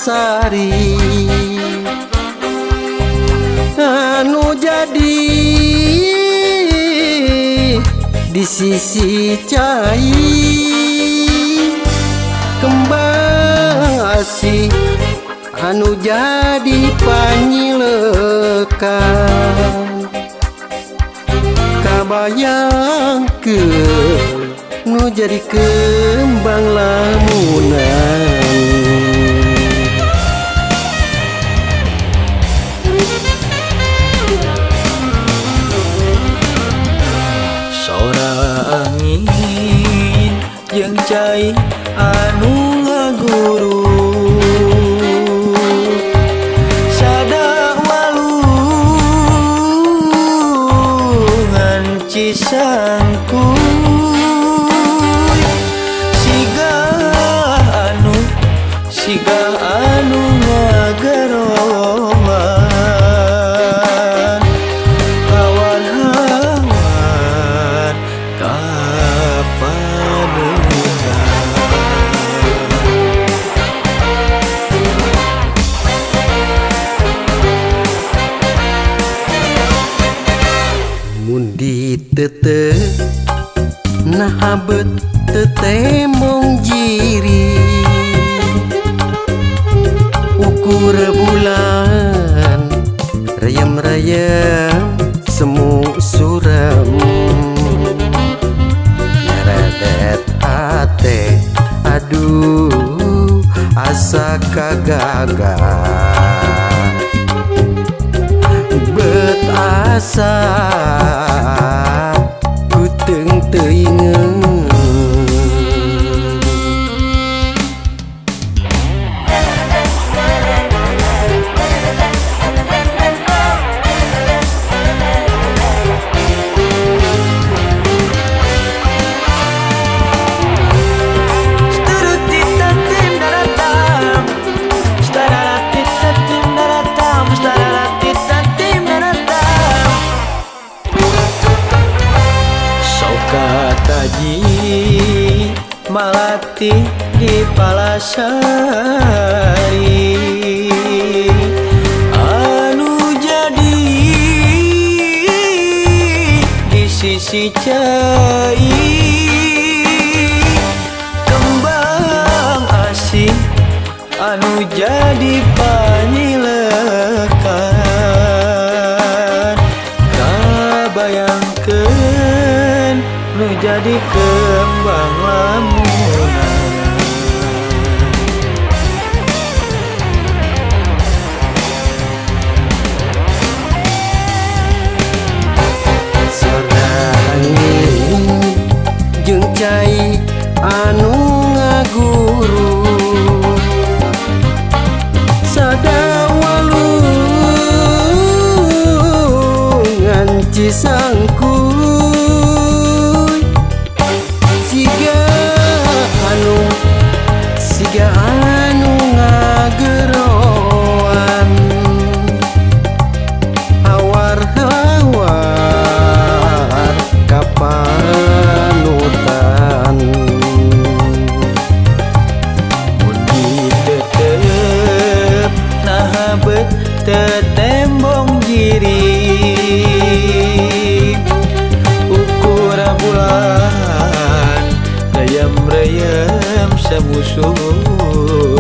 Sari anu jadi di sisi cai kembang asih anu jadi panyilekan kabayangkeun nu jadi kembang lamunan. Sora angin jeung cai anu ngaguru sada walungan Cisangkuy siga anu ngageroan hawar-hawar kapanutan. Mun ditete naha bet tetembong jiri ukur bulan reyem-reyem semu suram nyeredet hate aduh asa kagaga bet asa kuteung teuingeun. Taji malati di Palasari anu jadi di sisi cai kembang asih anu jadi panyilekan kabayangkeun nu jadi kembang lamunan. Sora angin jeung cai anu ngaguru sada walungan Cisangkuy siga anu ngageroan hawar-hawar kapanutan. Mun ditetep naha bet tetembong jiri ukur bulan reyem-reyem semu suram.